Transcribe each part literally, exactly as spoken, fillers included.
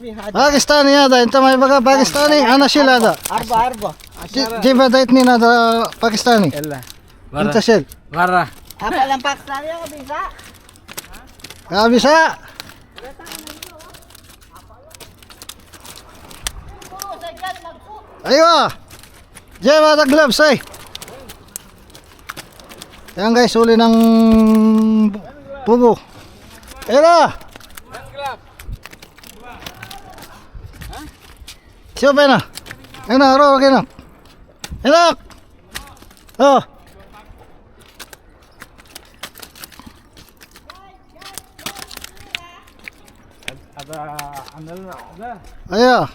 باكستاني هذا، انت ما يبقى باكستاني، انا شيل هذا. أربعة، أربعة. جي-، جيب هذا اثنين، هذا باكستاني. يلا. انت شيل. برا. أبا لم باكستاني يا بيسا. يا بيسا. ايوه. جيب هذا جلوب سي. Yan guys, uli ng bubo. Ira. Siya pa na. Ina, ro, okay na. Ina. Oh. Ada, ada, ada. Ayo.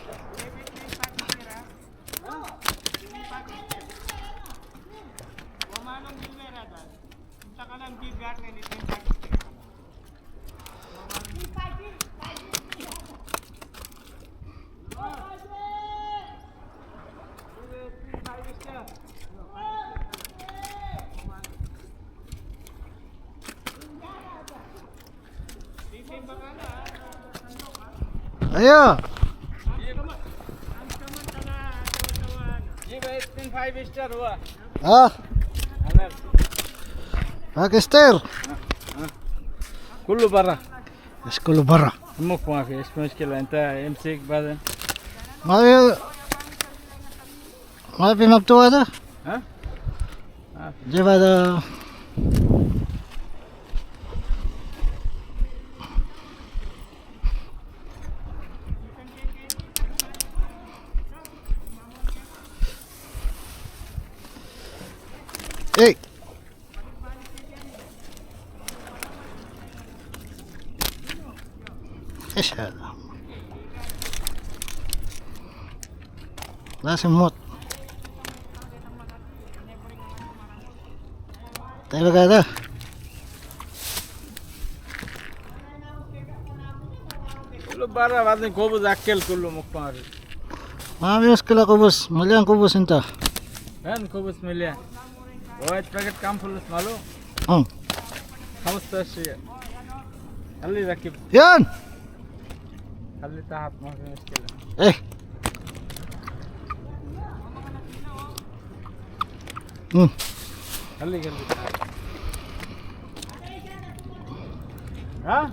ايوه. ها. باكستير. كله برا. ايش كله برا؟ امك ما في، ايش مشكلة؟ انت امسك بعدين. ما في، ما في مبتوع هذا؟ ها؟ ما في. جيب هذا. ايه. ايش هذا؟ لازم موت. طيب هذا. كله برا، بعدين كوبز اكل كله مقاري. ما في مشكلة، كوبز مليان، كوبز انت. فين كوبز مليان؟ وايت باكيت كام فلوس ماله؟ اه. خمستاشر ريال. خليه يركب. يان. خليه تحت، ما في مشكلة. ايه. مم. خليه قلبي تحت. ها؟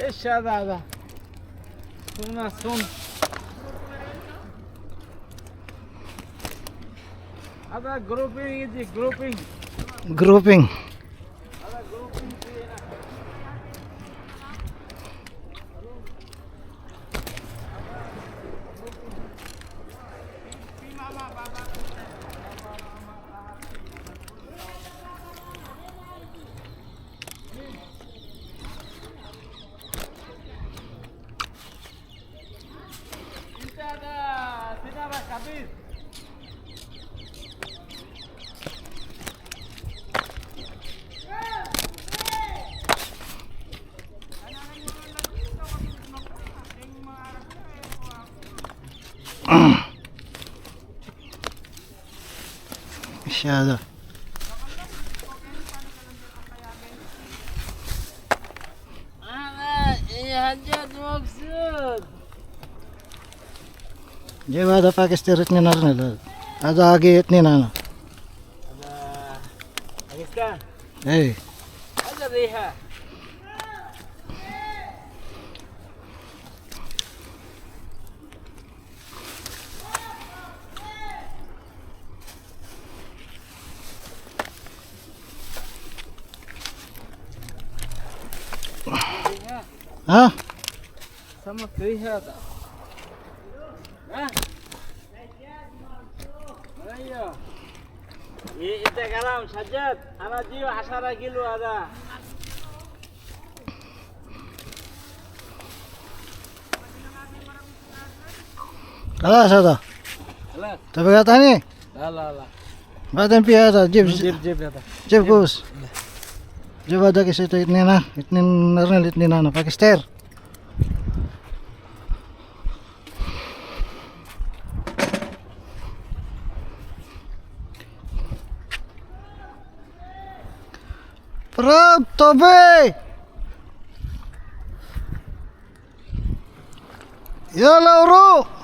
ايش هذا هذا؟ سونا سون. هذا جروبينج، يجي جروبينج. جروبينج. انت هذا سيجارة خبيث. ايش هذا؟ آه، يا حجاج مقصود. جيب هذا باكستير اثنين أرنل. هذا أجي اثنين أنا. هذا باكستان؟ ايه. هذا الريحة. ها؟ سمك ايه هذا؟ ها؟ ايوه. إيه، انت كلام شجت. انا اديه عشرة كيلو هذا. خلاص هذا. خلاص. تبغى تاني؟ لا، لا، لا. بعدين في هذا، جيب، جيب، جيب هذا. جيب جيب. كوس. جيب هذا كيسيتو اثنين، ها؟ اثنين نرنل، اثنين انا باكستير. رب طبيعي. يلا روح.